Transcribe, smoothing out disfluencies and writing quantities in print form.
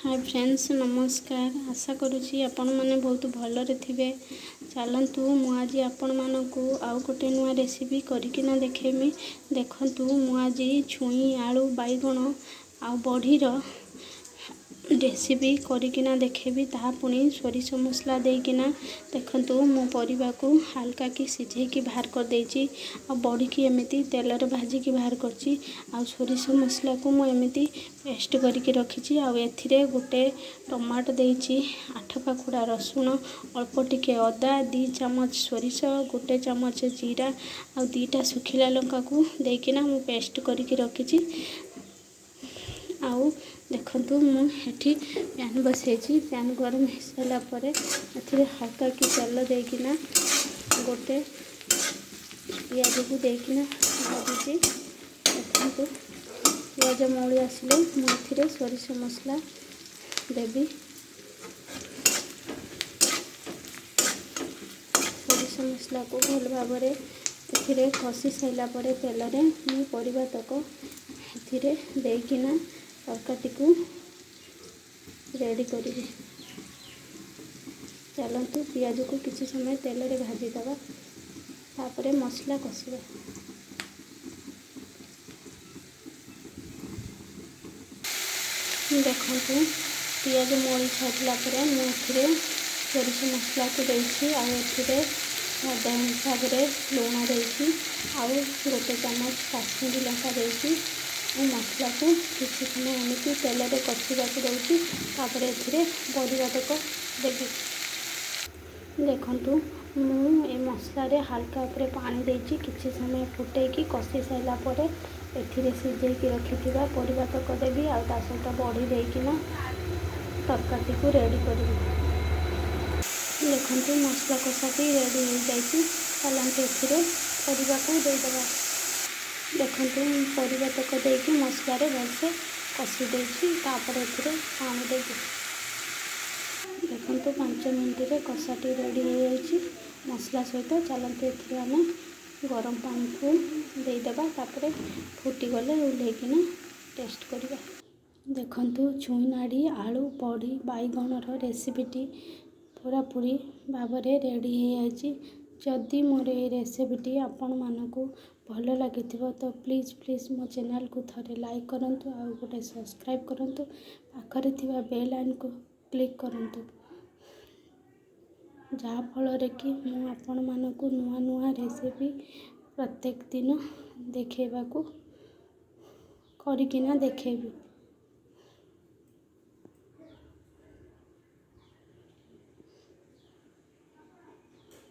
ହାଏ friends, ନମସ୍କାର। ଆଶା କରୁଛି ଆପଣମାନେ ବହୁତ ଭଲରେ ଥିବେ। ଚାଲନ୍ତୁ, ମୁଁ ଆଜି ଆପଣମାନଙ୍କୁ ଆଉ ଗୋଟେ ନୂଆ ରେସିପି କରିକିନା ଦେଖେଇମି। ଦେଖନ୍ତୁ, ମୁଁ ଆଜି ଛୁଇଁ, ଆଳୁ, ବାଇଗଣ ଆଉ ବଢ଼ିର ରେସିପି କରିକିନା ଦେଖେଇବି, ତାହା ପୁଣି ସୋରିଷ ମସଲା ଦେଇକିନା। ଦେଖନ୍ତୁ, ମୁଁ ପରିବାକୁ ହାଲକା କି ସିଝେଇକି ବାହାର କରିଦେଇଛି ଆଉ ବଢ଼ିକି ଏମିତି ତେଲରେ ଭାଜିକି ବାହାର କରିଛି ଆଉ ସୋରିଷ ମସଲାକୁ ମୁଁ ଏମିତି ପେଷ୍ଟ କରିକି ରଖିଛି। ଆଉ ଏଥିରେ ଗୋଟେ ଟମାଟୋ ଦେଇଛି, 8 ପାଖୁଡ଼ା ରସୁଣ, ଅଳ୍ପ ଟିକେ ଅଦା, 2 ଚାମଚ ସୋରିଷ, 1 ଚାମଚ ଜିରା ଆଉ 2ଟା ଶୁଖିଲା ଲଙ୍କାକୁ ଦେଇକିନା ମୁଁ ପେଷ୍ଟ କରିକି ରଖିଛି। ଆଉ ଦେଖନ୍ତୁ, ମୁଁ ଏଠି ପ୍ୟାନ୍ ବସେଇଛି। ପ୍ୟାନ୍ ଗରମ ହେଇସାରିଲା ପରେ ଏଥିରେ ହାଲକା କି ତେଲ ଦେଇକିନା ଗୋଟେ ପିଆଜକୁ ଦେଇକିନା ଭାଜୁଛି। ଦେଖନ୍ତୁ, ପିଆଜ ମଉଳି ଆସିଲେ ମୁଁ ଏଥିରେ ସୋରିଷ ମସଲା ଦେବି। ସୋରିଷ ମସଲାକୁ ଭଲ ଭାବରେ ଏଥିରେ କଷି ସାରିଲା ପରେ ତେଲରେ ମୁଁ ପରିବା ତକ ଏଥିରେ ଦେଇକିନା ତରକାରୀଟିକୁ ରେଡ଼ି କରିବି। ଚାଲନ୍ତୁ, ପିଆଜକୁ କିଛି ସମୟ ତେଲରେ ଭାଜିଦେବା, ତାପରେ ମସଲା କଷିବା। ଦେଖନ୍ତୁ, ପିଆଜ ମଉଳି ଛାଡ଼ିଲା ପରେ ମୁଁ ଏଥିରେ ସୋରିଷ ମସଲାକୁ ଦେଇଛି ଆଉ ଏଥିରେ ସ୍ୱାଦ ହିସାବରେ ଲୁଣ ଦେଇଛି ଆଉ 1 ଚାମଚ କାଶ୍ମୀରୀ ଲଙ୍କା ଦେଇଛି। ମୁଁ ମସଲାକୁ କିଛି ସମୟ ଏମିତି ତେଲରେ କଷିବାକୁ ଦେଉଛି, ତାପରେ ଏଥିରେ ପରିବା ତକ ଦେବି। ଦେଖନ୍ତୁ, ମୁଁ ଏ ମସଲାରେ ହାଲକା ଉପରେ ପାଣି ଦେଇଛି। କିଛି ସମୟ ଫୁଟେଇକି କଷି ସାରିଲା ପରେ ଏଥିରେ ସିଝେଇକି ରଖିଥିବା ପରିବା ତକ ଦେବି ଆଉ ତା ସହିତ ବଢ଼ି ଦେଇକିନା ତରକାରୀଟିକୁ ରେଡ଼ି କରିବି। ଦେଖନ୍ତୁ, ମସଲା କଷାଟି ରେଡ଼ି ହେଇଯାଇଛି। ଚାଲନ୍ତୁ, ଏଥିରେ ପରିବାକୁ ଦେଇଦେବା। ଦେଖନ୍ତୁ, ମୁଁ ପରିବା ତକ ଦେଇକି ମସଲାରେ ଭଲସେ କଷି ଦେଇଛି, ତାପରେ ଏଥିରେ ପାଣି ଦେବି। ଦେଖନ୍ତୁ, 5 ମିନିଟ୍ରେ କଷାଟି ରେଡ଼ି ହେଇଯାଇଛି ମସଲା ସହିତ। ଚାଲନ୍ତୁ, ଏଥିରେ ଆମେ ଗରମ ପାଣିକୁ ଦେଇଦେବା, ତାପରେ ଫୁଟିଗଲେ ଓହ୍ଲେଇକିନା ଟେଷ୍ଟ କରିବା। ଦେଖନ୍ତୁ, ଛୁଇଁ ନାଡ଼ି, ଆଳୁ, ବଢ଼ି, ବାଇଗଣର ରେସିପିଟି ପୁରାପୁରି ଭାବରେ ରେଡ଼ି ହେଇଯାଇଛି। ଯଦି ମୋର ଏଇ ରେସିପିଟି ଆପଣମାନଙ୍କୁ ଭଲ ଲାଗିଥିବ ତ ପ୍ଲିଜ୍ ପ୍ଲିଜ୍ ମୋ ଚ୍ୟାନେଲ୍କୁ ଥରେ ଲାଇକ୍ କରନ୍ତୁ ଆଉ ଗୋଟେ ସବସ୍କ୍ରାଇବ୍ କରନ୍ତୁ, ପାଖରେ ଥିବା ବେଲ୍ ଆଇକନ୍କୁ କ୍ଲିକ୍ କରନ୍ତୁ, ଯାହାଫଳରେ କି ମୁଁ ଆପଣମାନଙ୍କୁ ନୂଆ ନୂଆ ରେସିପି ପ୍ରତ୍ୟେକ ଦିନ ଦେଖେଇବାକୁ କରିକିନା ଦେଖେଇବି।